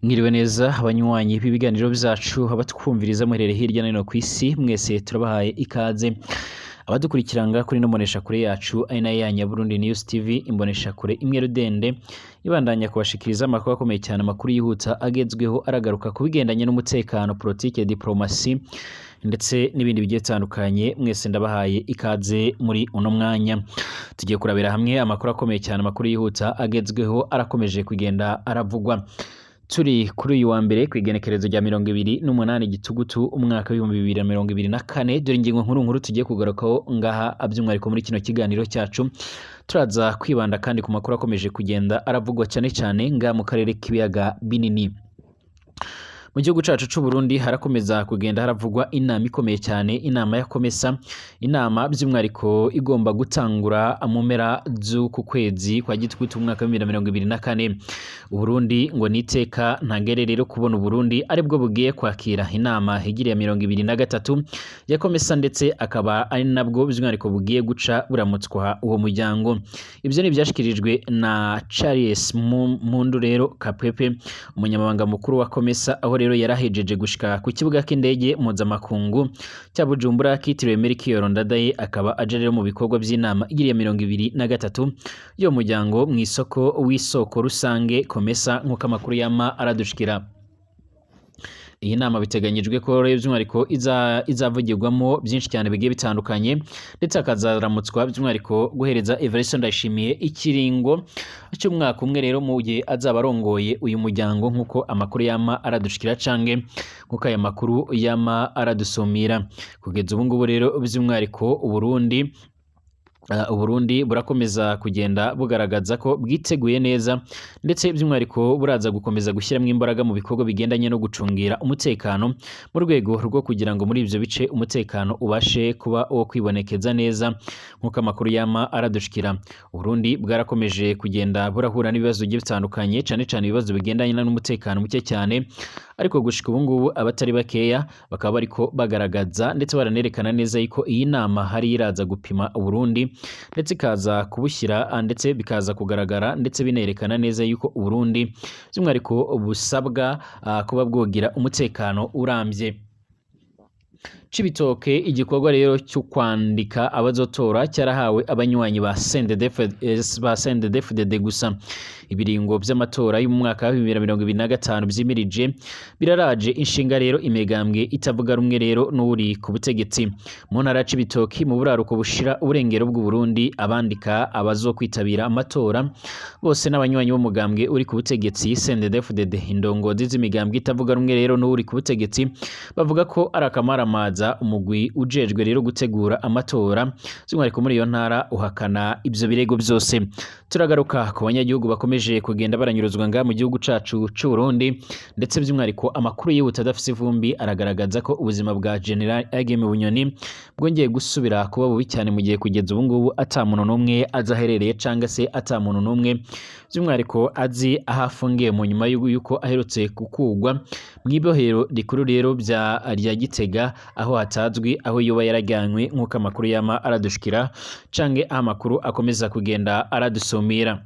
Mwiriwe neza abanywanyi b'ibiganiro vyacu, abatwumviriza muherereye hirya no hino kw'isi, mwese turabahaye ikaze. Abadukurikiranga kuri no mboneshakure yacu ari nayo ya Burundi News TV, imboneshakure imwe rudende ibandanya kubashikiriza amakuru akomeye cyane, amakuru yihuta agezweho, aragaruka ku bigendanye n'umutekano, politike, diplomasi ndetse n'ibindi bigiye bitandukanye. Mwese ndabahaye ikaze muri uno mwanya. Tugiye kurabira hamwe amakuru akomeye cyane, amakuru yihuta agezweho arakomeje kugenda aravugwa. Turi kuri uyu wa mbere, ku igenekerezo rya 28 Gitugutu umwaka w'2024. Dore ingingo nkuru nkuru tugiye kugarukaho ngaha by'umwihariko muri kino kiganiro cyacu. Turaza kwibanda kandi ku makuru akomeje kugenda aravugwa cyane cyane ngaha mu karere k'ibiyaga binini. Mu gihugu cacu c'u Burundi harakomeza kugenda haravugwa inama ikomeye cyane, inama ya Komesa, inama by'umwihariko igomba gutangura mu mpera z'uku kwezi kwa Gitugutu umwaka wa 2024. Uburundi ngo niteka ntangere rero kubona Uburundi aribwo bugiye kwakira inama igiriye 23 ya Komesa, ndetse akaba ari nabwo by'umwihariko bugiye guca buramutswa uwo muryango. Ibyo ni ibyashikirijwe na Charles Mpundu rero Kapepe, umunyamabanga mukuru wa Komesa, aho rero yarahejeje gushika ku kibuga cy'indege mpuzamakungu cya Bujumbura kitiriwe Melchior Ndadaye, akaba aje rero mu bikorwa by'inama igiriye 23 y'uwo muryango mu isoko w'isoko rusange Komesa, nk'uko amakuru yama aradushikira. Iyi nama biteganyijwe ko rero by'umwihariko izavugirwamo byinshi cyane bigiye bitandukanye, ndetse hakazaramutswa by'umwihariko guhereza Evariste Ndayishimiye ikiringo cy'umwaka umwe rero mu gihe azaba arongoye uyu muryango, nk'uko amakuru yama aradushikira cange nk'uko aya makuru yama aradusumira. Kugeza ubu ngubu rero by'umwihariko Uburundi burakomeza kugenda bugaragaza ko bwiteguye neza, ndetse by'umwihariko buraza gukomeza gushyiramo imbaraga mu bikorwa bigendanye no gucungira umutekano mu rwego rwo kugira ngo muri ibyo bice umutekano ubashe kuba uwo kwibonekeza neza, nk'uko amakuru yama aradushikira. Uburundi bwarakomeje kugenda burahura n'ibibazo bigiye bitandukanye, cyane cyane ibibazo bigendanye n'umutekano muke cyane, ariko gushika ubu ngubu abatari bakeya bakaba bariko bagaragaza ndetse baranerekana neza yuko iyi nama hari iraza gupima Uburundi, ndetse ikaza kubushyira, ndetse bikaza kugaragara ndetse binerekana neza yuko Uburundi by'umwihariko busabwa kuba bwogira umutekano urambye. Cibitoke, igikorwa rero cyo kwandika abazotora cyarahawe abanywanyi ba CNDD-FDD gusa. Ibiringo by'amatora y'umwaka wa 2025 vyimirije biraraje inshinga rero imigambwe itavuga rumwe rero n'uri ku butegetsi. Mu ntara ya Cibitoke, mu buraruko bushira uburengero bw'u Burundi, abandika abazokwitabira amatora bose n'abanywanyi b'umugambwe uri ku butegetsi CNDD-FDD. Indongozi z'imigambwe itavuga rumwe rero n'uri ku butegetsi bavuga ko ari akamaramaza. Umugwi ujejwe rero gutegura amatora by'umwihariko muri iyo ntara uhakana ibyo birego byose. Turagaruka ku banyagihugu bakomeje kugenda baranyuruzwa nga mu gihugu cacu c'u Burundi, ndetse by'umwihariko amakuru yihuta adafise ivumbi aragaragaza ko ubuzima bwa General Ageme Bunyoni bwongeye gusubira kuba bubi cyane, mu gihe kugeza ubu ngubu ata muntu n'umwe azi aherereye canga se ata muntu n'umwe by'umwihariko azi aho afungiye, mu nyuma y'uko aherutse gukugwa mu ibohero rikuru rero rya Gitega, aho hatazwi aho yoba yarajyanywe, nk'uko amakuru yama aradushikira canke aho amakuru akomeza kugenda aradusumira.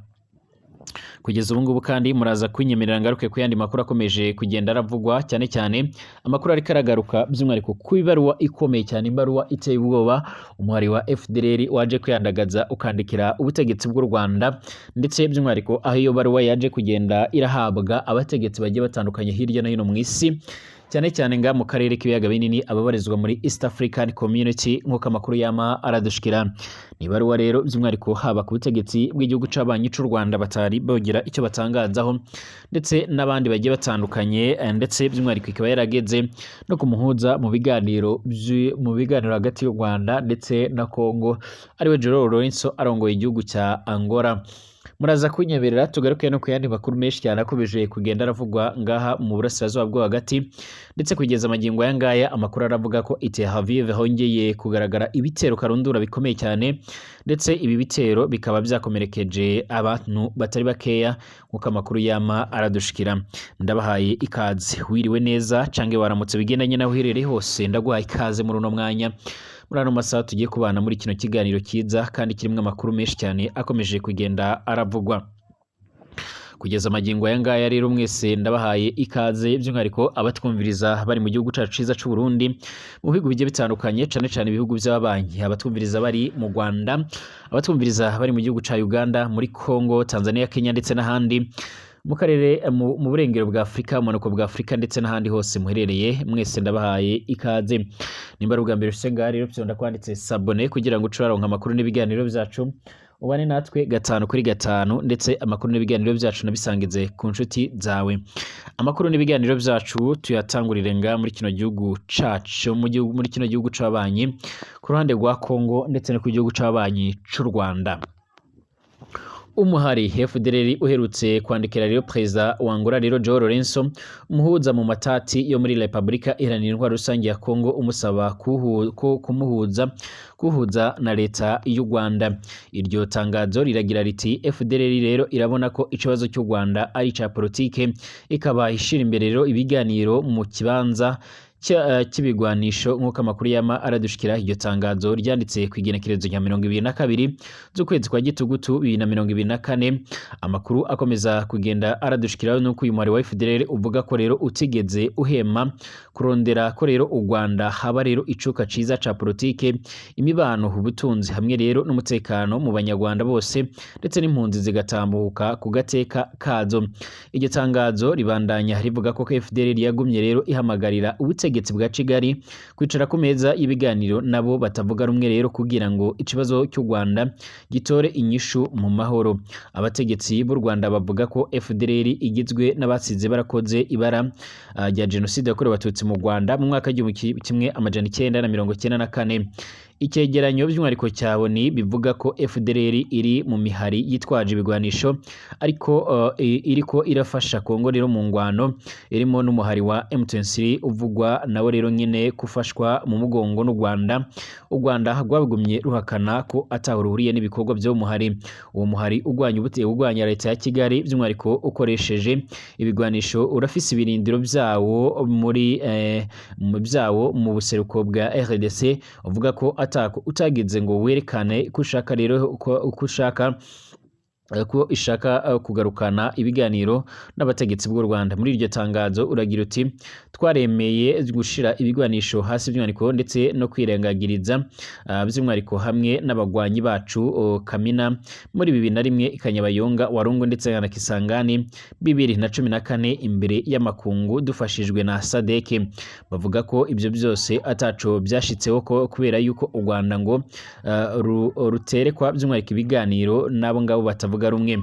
Kugeza ubu ngubu kandi muraza kwinyemerera ngaruke ku yandi makuru akomeje kugenda aravugwa, cyane cyane amakuru ariko aragaruka by'umwihariko ku ibaruwa ikomeye cyane, ibaruwa iteye ubwoba umuhari wa FDLR waje kwiyandagaza ukandikira ubutegetsi bw'u Rwanda, ndetse by'umwihariko aho iyo baruwa yaje kugenda irahabwa abategetsi bagiye batandukanye hirya no hino mu isi, cyane cyane nga mu karere k'ibiyaga binini, ababarizwa muri East African Community, nk'uko amakuru yama aradushikira. Ni ibaruwa rero by'umwihariko haba ku butegetsi bw'igihugu c'abanyi c'u Rwanda batari bogira icyo batangazaho, ndetse n'abandi bagiye batandukanye, ndetse by'umwihariko ikaba yarageze no kumuhuza mu biganiro hagati y'u Rwanda ndetse na Congo, ariwe João Lourenço arongoye igihugu cya Angola. Muraza kunyemerera tugaruke no ku yandi makuru menshi cyane akomeje kugenda aravugwa ngaha mu burasirazuba bwo hagati, ndetse kugeza amagingo aya ngaya amakuru aravuga ko i Tel Aviv hongeye kugaragara ibitero karundura bikomeye cyane, ndetse ibi bitero bikaba byakomerekeje abantu batari bakeya, nk'uko amakuru yama aradushikira. Ndabahaye ikaze, wiriwe neza cange waramutse bigendanye naho uherereye hose, ndaguhaye ikaze muri uno mwanya, muri ano masaha tugiye kubana muri kino kiganiro cyiza kandi kirimo amakuru menshi cyane akomeje kugenda aravugwa. Kugeza amagingo aya ngaya rero mwese ndabahaye ikaze, by'umwihariko abatwumviriza bari mu gihugu cacu ciza c'u Burundi, mu bihugu bigiye bitandukanye, cane cane ibihugu by'ababanyi, abatwumviriza bari mu Rwanda, abatwumviriza bari mu gihugu ca Uganda, muri Congo, Tanzania, Kenya ndetse n'ahandi mu karere, mu burengero bwa Afurika, mu bumanuko bwa Afurika ndetse n'ahandi hose muherereye, mwese ndabahaye ikaze. Nimba ari ubwa mbere ushitse ngaha rero, fyonda kwanditse s'abonner kugira ngo uce uraronka amakuru n'ibiganiro vyacu, ubane natwe gatanu kuri gatanu, ndetse amakuru n'ibiganiro vyacu nabisangize ku nshuti zawe. Amakuru n'ibiganiro vyacu tuyatangurire nga muri kino gihugu cacu, mu gihugu, muri kino gihugu c'abanyi ku ruhande rwa Congo ndetse no ku gihugu c'abanyi c'u Rwanda. Umuhari FDLR uherutse kwandikira rero perezida wa Angola rero João Lourenço, umuhuza mu matati yo muri Republika Iharanira Intwaro Rusange ya Congo, umusaba kumuhuza kuhuza na leta y'u Rwanda. Iryo tangazo riragira riti: FDLR rero irabona ko ikibazo cy'u Rwanda ari ica politike, ikaba ishira imbere rero ibiganiro mu kibanza cy'ibigwanisho, nk'uko amakuru yama aradushikira. Iryo tangazo ryanditse ku igenekerezo rya 22 z'ukwezi kwa Gitugutu 2024. Amakuru akomeza kugenda aradushikira nuko uyu muhari wa FDLR uvuga ko rero utigeze uhema kurondera ko rero u Rwanda haba rero icuka ciza ca politike, imibano, ubutunzi hamwe rero n'umutekano mu banyarwanda bose, ndetse n'impunzi zigatambuka ku gateka kazo. Iryo tangazo ribandanya rivuga ko FDLR yagumye rero ihamagarira ubutegetsi bwa Kigali kwicara ku meza y'ibiganiro nabo batavuga rumwe rero kugira ngo ikibazo cy'u Rwanda gitore inyishu mu mahoro. Abategetsi b'u Rwanda bavuga ko FDLR igizwe n'abasize barakoze ibara rya jenoside yakorewe Abatutsi mu Rwanda mu mwaka w'1994. Icyegeranyo by'umwihariko cya ONU bivuga ko FDLR iri mu mihari yitwaje ibigwanisho, ariko iriko irafasha Kongo rero mu ngwano irimo n'umuhari wa M23 uvugwa nawo rero nyine kufashwa mu mugongo n'u Rwanda. U Rwanda rwagumye ruhakana ko ataho ruhuriye n'ibikorwa by'uwo muhari. Uwo muhari urwanya urwanya leta ya Kigali by'umwihariko ukoresheje ibigwanisho urafise ibirindiro byawo muri mu byawo mu buseruko bwa RDC, uvuga ko atako utagize ngo werekane ko ushaka rero ko ushaka ko ishaka kugarukana ibiganiro n'abategetsi bw'u Rwanda. Muri iryo tangazo uragira uti: twaremeye gushira ibigwanisho hasi by'umwihariko ndetse no kwirengagiriza by'umwihariko hamwe n'abagwanyi bacu Kamina muri 2001, Kanyabayonga, Warungu ndetse na Kisangani 2014 imbere y'amakungu dufashijwe na SADC. Bavuga ko ibyo byose ataco byashitseho, ko kubera yuko u Rwanda ngo ruterekwa by'umwihariko ibiganiro n'abo ngabo batavuga rumwe.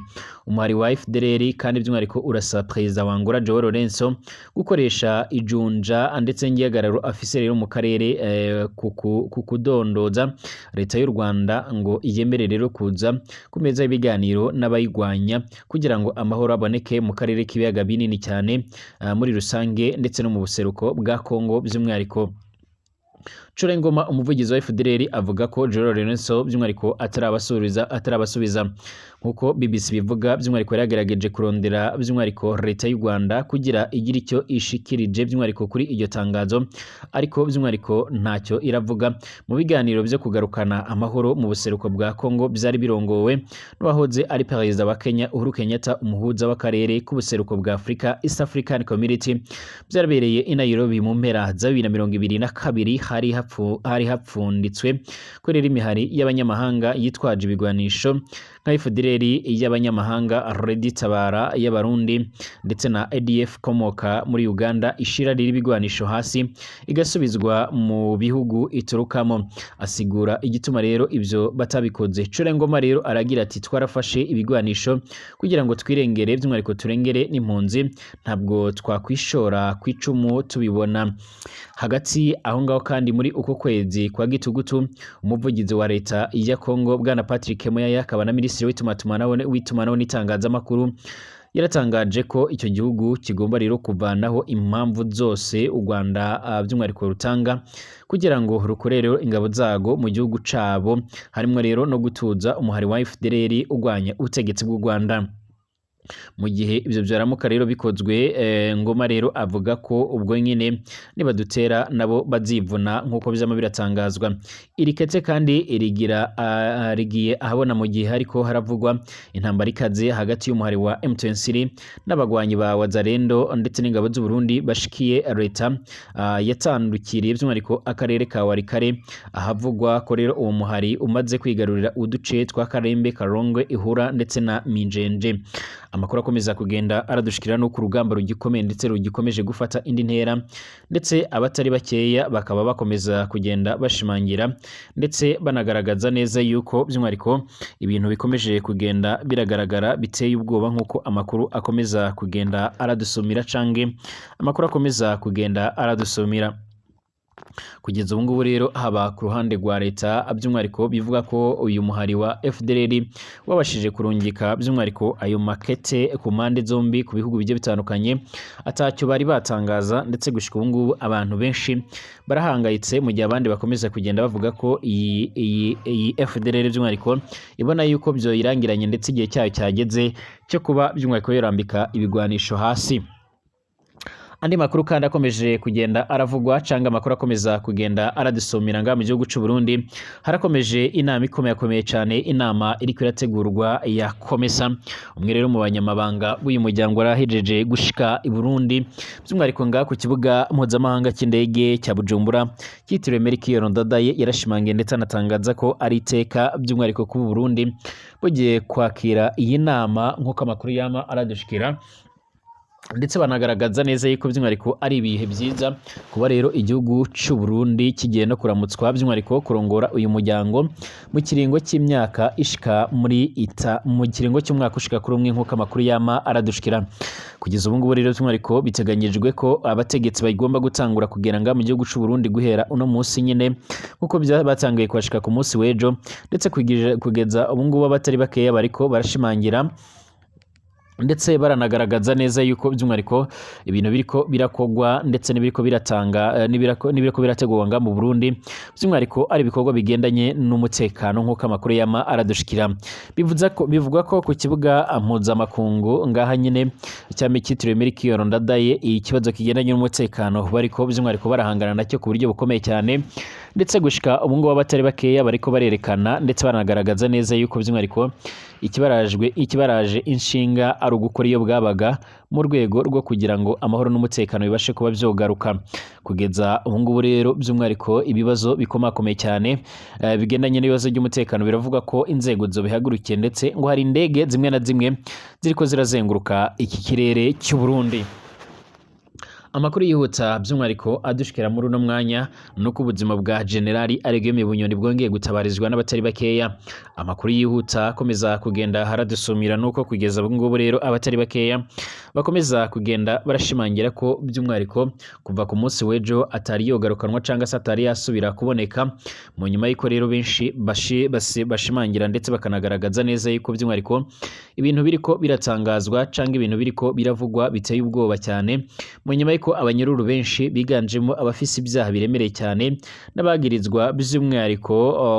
Umuhari wa FDLR kandi by'umwihariko urasaba perezida wa Angola João Lourenço gukoresha ijunja ndetse n'igihagararo afise rero mu karere ku kudondoza leta y'u Rwanda ngo iyemere rero kuza ku meza y'ibiganiro n'abayigwanya kugira ngo amahoro aboneke mu karere k'ibiyaga binini cyane muri rusange ndetse no mu buseruko bwa Congo by'umwihariko. Ngoma, umuvugizi wa FDLR, avuga ko João Lourenço by'umwihariko atarabasubiza. Nkuko BBC bivuga, by'umwihariko yaragerageje kurondera by'umwihariko leta y'u Rwanda kugira igire icyo ishikirije by'umwihariko kuri iryo tangazo, ariko by'umwihariko ntacyo iravuga. Mu biganiro byo kugarukana amahoro mu buseruko bwa Congo byari birongowe n'uwahoze ari perezida wa Kenya Uhuru Kenyatta, umuhuza w'akarere k'ubuseruko bwa Afurika, East African Community, byarabereye i Nairobi mu mpera za 2022, hari hapfunditswe ko rero imihari y'abanyamahanga yitwaje ibigwanisho nka FDLR y'abanyamahanga, Red Tabara y'Abarundi ndetse na ADF komoka muri Uganda ishira riri ibigwanisho hasi igasubizwa mu bihugu iturukamo. Asigura igituma rero ibyo batabikoze. Ngoma rero aragira ati: twarafashe ibigwanisho kugira ngo twirengere, by'umwihariko turengere n'impunzi, ntabwo twakwishora ku icumu tubibona. Hagati aho ngaho kandi, muri uko kwezi kwa Gitugutu, umuvugizi wa leta ya Congo bwana Patrick Muyaya, akaba na minisitiri w'itumanaho n'itangazamakuru, yaratangaje ko icyo gihugu kigomba rero kuvanaho impamvu zose u Rwanda by'umwihariko rutanga kugira ngo rukore rero ingabo zago mu gihugu cabo, harimo rero no gutuza umuhari wa FDLR urwanya ubutegetsi bw'u Rwanda. Mu gihe ivyo vyaramuka rero bikozwe, Ngoma rero avuga ko ubwo nyene nibadutera nabo bazivuna nk'uko vyama biratangazwa. Iri kete kandi rigira rigiye ahabona mu gihe hariko haravugwa intambara ikaze hagati y'umuhari wa M23 n'abagwanyi ba Wazalendo ndetse n'ingabo z'u Burundi bashikiye leta yatandukiriye by'umwihariko akarere ka Walikale, ahavugwa ko rero uwo muhari umaze kwigarurira uduce twa Karembe, Karongwe, Ihura ndetse na Minjenje. Amakuru akomeza kugenda aradushikira no ku rugamba rugikomeye ndetse rugikomeje gufata indi ntera, ndetse abatari bakeya bakaba bakomeza kugenda bashimangira ndetse banagaragaza neza yuko by'umwihariko ibintu bikomeje kugenda biragaragara biteye ubwoba, nk'uko amakuru akomeza kugenda aradusumira canke amakuru akomeza kugenda aradusumira. Kugeza ubu ngubu rero haba ku ruhande rwa leta by'umwihariko bivuga ko uyu muhari wa FDLR wabashije kurungika by'umwihariko ayo makete ku mpande zombi ku bihugu bigiye bitandukanye, atacyo bari batangaza, ndetse gushika ubu ngubu abantu benshi barahangayitse, mu gihe abandi bakomeza kugenda bavuga ko iyi FDLR by'umwihariko ibona yuko byoyirangiranye ndetse igihe cyayo cyageze cyo kuba by'umwihariko yorambika ibigwanisho hasi. Andi makuru kandi akomeje kugenda aravugwa canga amakuru akomeza kugenda aradusumira nga mu gihugu c'u Burundi, harakomeje inama ikomeye akomeye cyane, inama iriko irategurwa ya Komesa. Umwe rero mu banyamabanga b'uyu muryango arahejeje gushika i Burundi, by'umwihariko nga ku kibuga mpuzamahanga cy'indege cya Bujumbura cyitiriwe Melchior Ndadaye, yarashimangiye ndetse anatangaza ko ari iteka by'umwihariko ku Burundi bugiye kwakira iyi nama, nk'uko amakuru yama aradushikira, ndetse banagaragaza neza yuko by'umwihariko ari ibihe byiza kuba rero igihugu c'u Burundi kigiye no kuramutswa by'umwihariko kurongora uyu muryango mu kiringo cy'imyaka ishika muri ita mu kiringo cy'umwaka ushika kuri umwe, nk'uko amakuru yama aradushikira. Kugeza ubu ngubu rero by'umwihariko biteganyijwe ko abategetsi bagomba gutangura kugera nga mu gihugu c'u Burundi guhera uno munsi nyine, nk'uko batangiye kuhashika ku munsi w'ejo, ndetse kugeza ubu ngubu abatari bakeya bariko barashimangira ndetse baranagaragaza neza yuko by'umwihariko ibintu biriko birakogwa ndetse n'ibiriko biratanga n'ibiriko birategurwa nga mu Burundi by'umwihariko ari ibikorwa bigendanye n'umutekano, nk'uko amakuru yama aradushikira. Bivuga ko ku kibuga mpuzamakungu ngaha nyine cyame cyitiriwe Melchior Ndadaye, ikibazo kigendanye n'umutekano bariko by'umwihariko barahangana nacyo ku buryo bukomeye cyane, ndetse gushika ubu ngubu abatari bakeya bariko barerekana ndetse baranagaragaza neza yuko by'umwihariko ikibaraje inshinga ari ugukora iyo bwabaga mu rwego rwo kugira ngo amahoro n'umutekano bibashe kuba byogaruka. Kugeza ubu ngubu rero by'umwihariko ibibazo bikomakomeye cyane bigendanye n'ibibazo by'umutekano biravuga ko inzego zobihagurukiye, ndetse ngo hari indege zimwe na zimwe ziriko zirazenguruka iki kirere cy'u Burundi. Amakuru yihuta by'umwihariko adushikira muri uno mwanya nuko ubuzima bwa Generali Aregeme Bunyoni bwongeye gutabarizwa n'abatari bakeya. Amakuru yihuta akomeza kugenda haradusumira nuko kugeza ubu ngubu rero abatari bakeya bakomeza kugenda barashimangira ko by'umwihariko kuva ku munsi w'ejo atari yogarukanwa cyangwa se atari yasubira kuboneka, mu nyuma y'uko rero benshi bashimangira ndetse bakanagaragaza neza yuko by'umwihariko ibintu biriko biratangazwa cyangwa ibintu biriko biravugwa biteye ubwoba cyane, mu nyuma y'uko abanyururu benshi biganjemo abafise ibyaha biremereye cyane n'abagirizwa by'umwihariko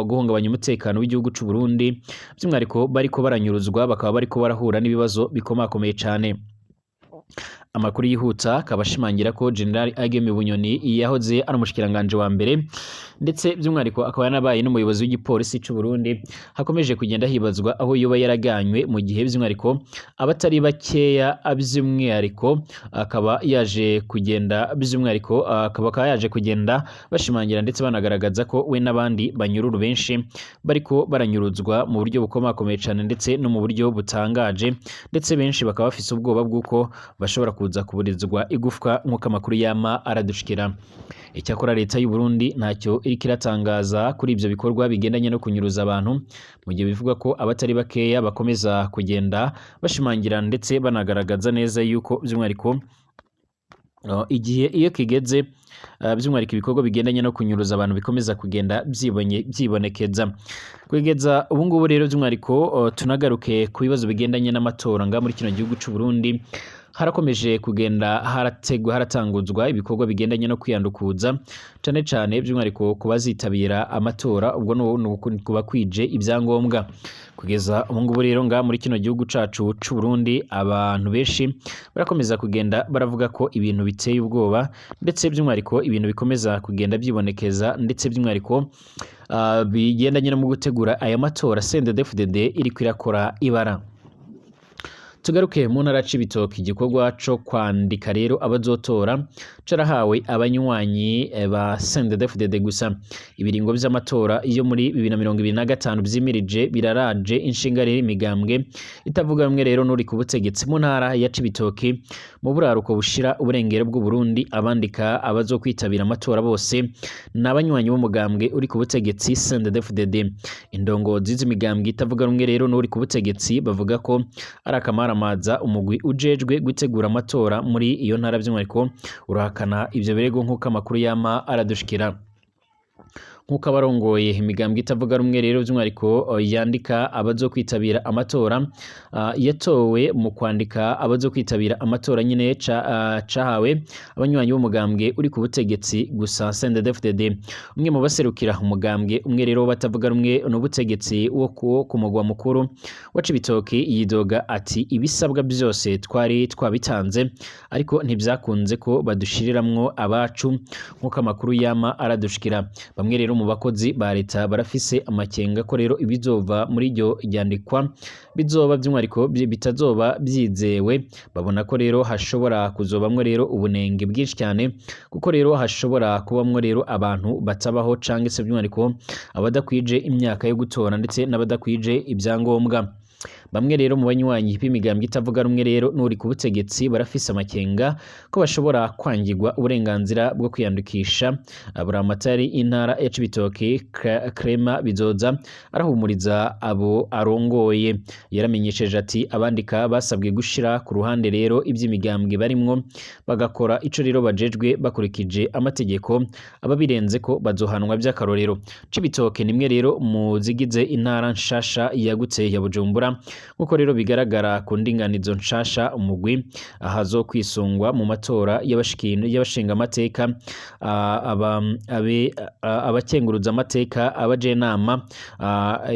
guhungabanya umutekano w'igihugu c'u Burundi, by'umwihariko bariko baranyuruzwa bakaba bariko barahura n'ibibazo bikomakomeye cyane. Amakuru yihuta akaba ashimangira ko General Ageme Bunyoni yahoze ari umushikiranganje wa mbere ndetse by'umwihariko akaba yanabaye n'umuyobozi w'igipolisi c'u Burundi, hakomeje kugenda hibazwa aho yoba yaraganywe, mu gihe by'umwihariko abatari bakeya by'umwihariko akaba yaje kugenda by'umwihariko akaba yaje kugenda bashimangira ndetse banagaragaza ko we n'abandi banyururu benshi bariko baranyuruzwa mu buryo bukomakomeye cyane ndetse no mu buryo butangaje, ndetse benshi bakaba bafise ubwoba bw'uko bashobora kuza kuburizwa igufwa, nk'uko amakuru yama aradushikira. Icyakora leta y'u Burundi ntacyo iriko iratangaza kuri ivyo bikorwa bigendanye no kunyuruza abantu, mu gihe bivuga ko abatari bakeya bakomeza kugenda bashimangira ndetse banagaragaza neza yuko by'umwihariko igihe iyo kigeze by'umwihariko ibikorwa bigendanye no kunyuruza abantu bikomeza kugenda byibonekeza. Kugeza ubu ngubu rero by'umwihariko tunagaruke ku bibazo bigendanye n'amatora nga muri kino gihugu c'u Burundi, harakomeje kugenda haratanguzwa ibikorwa bigendanye no kwiyandukuza cane cane by'umwihariko ku bazitabira amatora, ubwo kuba kwije ibyangombwa. Kugeza ubu ngubu rero nga muri kino gihugu cacu c'u Burundi, abantu benshi barakomeza kugenda baravuga ko ibintu biteye ubwoba, ndetse by'umwihariko ibintu bikomeza kugenda byibonekeza, ndetse by'umwihariko bigendanye no mu gutegura aya matora, CNDD-FDD iriko irakora ibara. Tugaruke mu ntara Cibitoke. Igikorwa co kwandika rero abazotora carahawe abanywanyi ba CNDD-FDD gusa. Ibiringo vy'amatora yo muri 2025 vyimirije biraraje inshinga rero imigambwe itavuga rumwe rero n'uri ku butegetsi. Mu ntara ya Cibitoke, mu buraruko bushira uburengero bw'u Burundi, abandika abazokwitabira amatora bose ni abanywanyi b'umugambwe uri ku butegetsi CNDD-FDD. Indongozi z'imigambwe itavuga rumwe rero n'uri ku butegetsi bavuga ko ari akamaramaza. Umugwi ujejwe gutegura amatora muri iyo ntara by'umwihariko urahakana ivyo birego, nk'uko amakuru yama aradushikira. Nk'uko abarongoye imigambwe itavuga rumwe rero by'umwihariko yandika abazokwitabira amatora yatowe mu kwandika abazokwitabira amatora nyine cahawe abanywanyi b'umugambwe uri ku butegetsi gusa, CNDD-FDD. Umwe mu baserukira umugambwe umwe rero batavuga rumwe n'ubutegetsi wo ku mugwa mukuru wa Cibitoke yidoga ati: "Ibisabwa byose twari twabitanze, ariko ntibyakunze ko badushiriramwo abacu." Nk'uko amakuru yama aradushikira, bamwe rero mu bakozi ba leta barafise amakenga ko rero ibizova muri iryo ryandikwa bizoba by'umwihariko bitazoba byizewe. Babona ko rero hashobora kuzobamwo rero ubunenge bwinshi cyane, kuko rero hashobora kubamwo rero abantu batabaho, canke se by'umwihariko abadakwije imyaka yo gutora, ndetse n'abadakwije ibyangombwa. Bamwe rero mu banywanyi b'imigambwe itavuga rumwe rero n'uri ku butegetsi barafise amakenga ko bashobora kwangirwa uburenganzira bwo kwiyandikisha. Buramatari intara ya Cibitoke, Crema Bizoza, arahumuriza abo arongoye. Yaramenyesheje ati: "Abandika basabwe gushira ku ruhande rero iby'imigambwe barimwo, bagakora ico rero bajejwe bakurikije amategeko. Ababirenze ko bazohanwa by'akarorero." Cibitoke nimwe rero mu zigize intara nshasha yagutse ya Bujumbura, nkuko rero bigaragara ku ndinganizo nshasha umugwi ahazo kwisungwa mu matora y'abashinga amateka, abakenguruza amateka, abajenama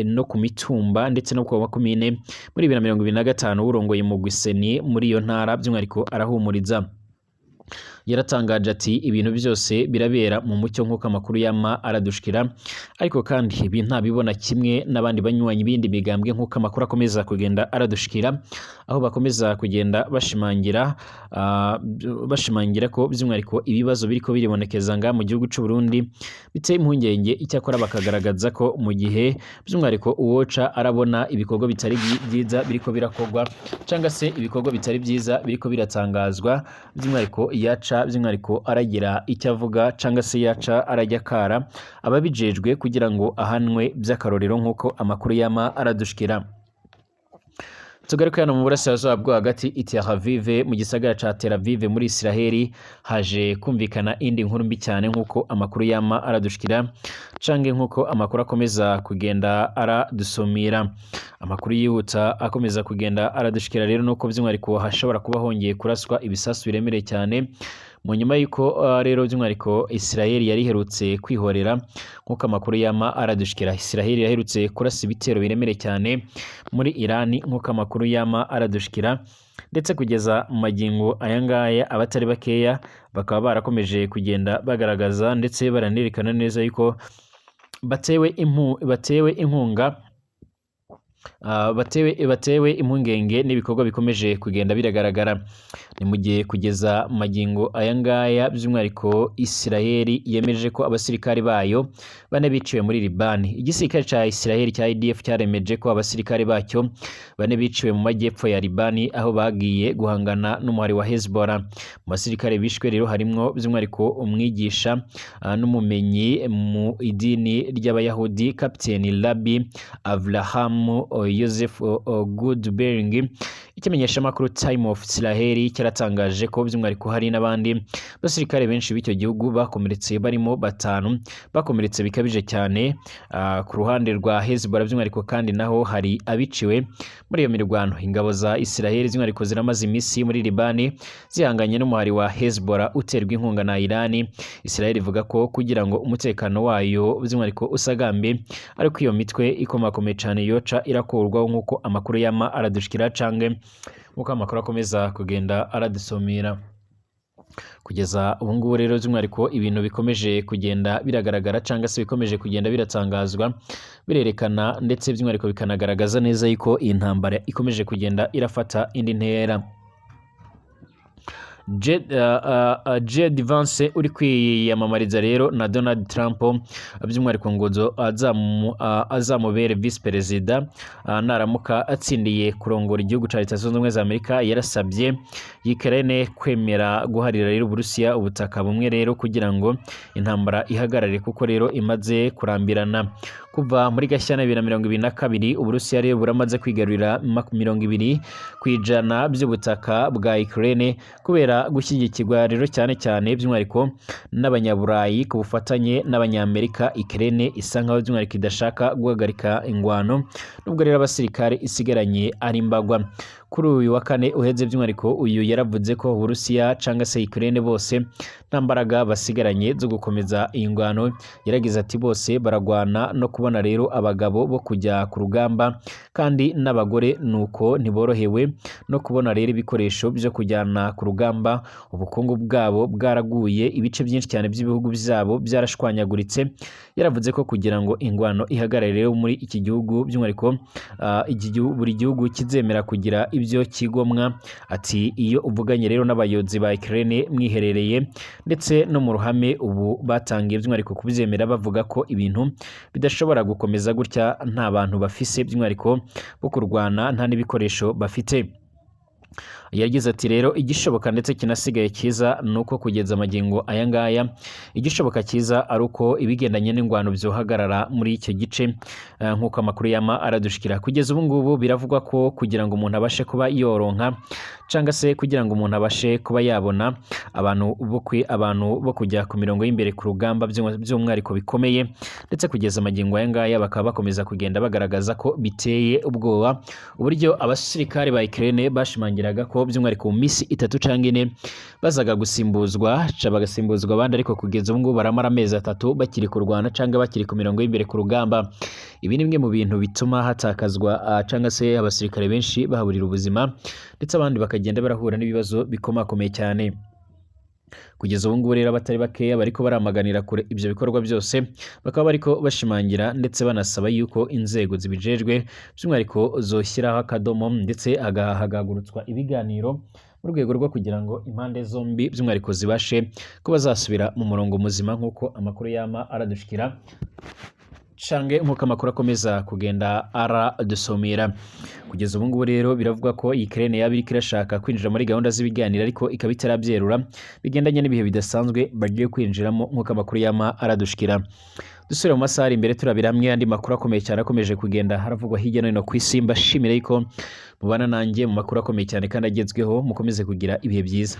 no ku mitumba ndetse no ku makomine muri 2025. Urongoye umugwi CENI muri iyo ntara by'umwihariko arahumuriza. Yaratangaje ati: "Ibintu byose birabera mu mucyo," nk'uko amakuru yama aradushikira. Ariko kandi ibi ntabibona kimwe n'abandi banywanyi b'indi migambwe, nk'uko amakuru akomeza kugenda aradushikira, aho bakomeza kugenda bashimangira ko by'umwihariko ibibazo biriko biribonekeza nga mu gihugu c'u Burundi biteye impungenge. Icyakora bakagaragaza ko mu gihe by'umwihariko uwoca arabona ibikorwa bitari byiza biriko birakorwa, cyangwa se ibikorwa bitari byiza biriko biratangazwa, by'umwihariko yaca by'umwihariko aragira icyo avuga, cyangwa se yaca arajya kara ababijejwe kugira ngo ahanwe by'akarorero, nk'uko amakuru yama aradushikira. Tugaruke hano mu burasirazuba bwo hagati, i Tel Aviv, mu gisagara ca Tel Aviv muri Israheli, haje kumvikana indi nkuru mbi cyane, nk'uko amakuru yama aradushikira, canke nk'uko amakuru akomeza kugenda aradusumira. Amakuru yihuta akomeza kugenda aradushikira rero nuko by'umwihariko hashobora kuba hongeye kuraswa ibisasu biremereye cyane, mu nyuma y'uko rero by'umwihariko Israel yari iherutse kwihorera. Nk'uko amakuru yama aradushikira, Israel yaherutse kurasa ibitero biremereye cyane muri Iran, nk'uko amakuru yama aradushikira, ndetse kugeza mu magingo aya ngaya abatari bakeya bakaba barakomeje kugenda bagaragaza ndetse baranerekana neza yuko batewe inkunga, batewe impungenge n'ibikorwa bikomeje kugenda biragaragara. Ni mu gihe kugeza magingo aya ngaya by'umwihariko Israel yemeje ko abasirikari bayo bane biciwe muri Libani. Igisirikare ca Israel cya IDF cyaremeje ko abasirikari bacyo bane biciwe mu majyepfo ya Libani, aho bagiye guhangana n'umuhari wa Hezbollah. Mu basirikare bishwe rero harimwo by'umwihariko umwigisha n'umumenyi mu idini ry'Abayahudi, Captain Rabbi Avraham Joseph Goldberg. Ikimenyeshamakuru Time of Israel cyaratangaje ko by'umwihariko hari n'abandi basirikare benshi b'icyo gihugu bakomeretse, barimo batanu bakomeretse bikabije cyane. Ku ruhande rwa Hezbollah by'umwihariko kandi naho hari abiciwe muri iyo mirwano. Ingabo za Israel by'umwihariko ziramaze iminsi muri Libani zihanganye n'umuhari wa Hezbollah uterwa inkunga na Iran. Israel ivuga ko kugira ngo umutekano wayo by'umwihariko usagambe ariko iyo mitwe ikomakomeye cyane yoca irakurwaho, nk'uko amakuru yama aradushikira canke nk'uko amakuru akomeza kugenda aradusomera. Kugeza ubu ngubu rero by'umwihariko ibintu bikomeje kugenda biragaragara cyangwa se bikomeje kugenda biratangazwa birerekana ndetse by'umwihariko bikanagaragaza neza yuko iyi ntambara ikomeje kugenda irafata indi ntera. JD Vance uri kwiyamamariza rero na Donald Trump by'umwihariko ngo azamubere vice perezida naramuka atsindiye kurongora igihugu cya Leta Zunze Ubumwe za Amerika, yarasabye Ukraine kwemera guharira rero Uburusiya ubutaka bumwe rero kugira ngo intambara ihagarare, kuko rero imaze kurambirana. Kuva muri Gashyantare 2022, Uburusiya rero buramaze kwigarurira 20% by'ubutaka bwa Ukraine kubera gushyigikirwa rero cyane cyane by'umwihariko n'Abanyaburayi ku bufatanye n'Abanyamerika. Ukraine isa nkaho by'umwihariko idashaka guhagarika ingwano nubwo rero abasirikare isigaranye ari mbagwa. Kuri uyu wa kane uheze by'umwihariko uyu yaravuze ko Uburusiya cyangwa se Ukraine bose nta mbaraga basigaranye zo gukomeza iyi ngwano. Yaragize ati: "Bose baragwana no kubona rero abagabo bo kujya ku rugamba, kandi n'abagore nuko ntiborohewe no kubona rero ibikoresho byo kujyana ku rugamba. Ubukungu bwabo bwaraguye, ibice byinshi cyane by'ibihugu byabo byarashwanyaguritse." Yaravuze ko kugira ngo ingwano ihagarare rero muri iki gihugu by'umwihariko buri gihugu kizemera kugira ibyo kigomwa. Ati: "Iyo uvuganye rero n'abayobozi ba Ukraine mwiherereye ndetse no mu ruhame, ubu batangiye by'umwihariko kubyemera, bavuga ko ibintu bidashobora gukomeza gutya, nta bantu bafise by'umwihariko bo kurwana, nta n'ibikoresho bafite." Yagize ati rero igishoboka ndetse kinasigaye cyiza ni uko kugeza amagingo aya ngaya igishoboka cyiza ari uko ibigendanye n'ingwano byohagarara muri icyo gice, nk'uko amakuru yama aradushikira. Kugeza ubu ngubu biravugwa ko kugira ngo umuntu abashe kuba yoronka cyangwa se kugira ngo umuntu abashe kuba yabona abantu bo kujya ku mirongo y'imbere ku rugamba by'umwihariko bikomeye, ndetse kugeza amagingo aya ngaya bakaba bakomeza kugenda bagaragaza ko biteye ubwoba uburyo abasirikare ba Ukraine bashimangiraga ko by'umwihariko mu minsi 3 cyangwa 4 bazaga gusimbuzwa bagasimbuzwa abandi, ariko kugeza ubu ngubu baramara amezi 3 bakiri kurwana cyangwa bakiri ku mirongo y'imbere ku rugamba. Ibi ni bimwe mu bintu bituma hatakazwa cyangwa se abasirikare benshi bahaburira ubuzima, ndetse abandi bakagenda barahura n'ibibazo bikomakomeye cyane. Kugeza ubu ngubu rero abatari bakeya bariko baramaganira kure ibyo bikorwa byose, bakaba bariko bashimangira ndetse banasaba yuko inzego zibijejwe by'umwihariko zoshyiraho akadomo ndetse hagahagurutswa ibiganiro mu rwego rwo kugira ngo impande zombi by'umwihariko zibashe kuba zasubira mu murongo muzima, nk'uko amakuru yama aradushikira cange nk'uko amakuru akomeza kugenda aradusomera. Kugeza ubu ngubu rero biravugwa ko Ukraine yaba iriko irashaka kwinjira muri gahunda z'ibiganiro, ariko ikaba itarabyerura bigendanye n'ibihe bidasanzwe bagiye kwinjiramo, nk'uko amakuru yama aradushikira. Dusubire mu masaha ari imbere turabira hamwe andi makuru akomeye cyane akomeje kugenda haravugwa hirya no hino ku isi. Mbashimire yuko mubana nanjye mu makuru akomeye cyane kandi agezweho. Mukomeze kugira ibihe byiza.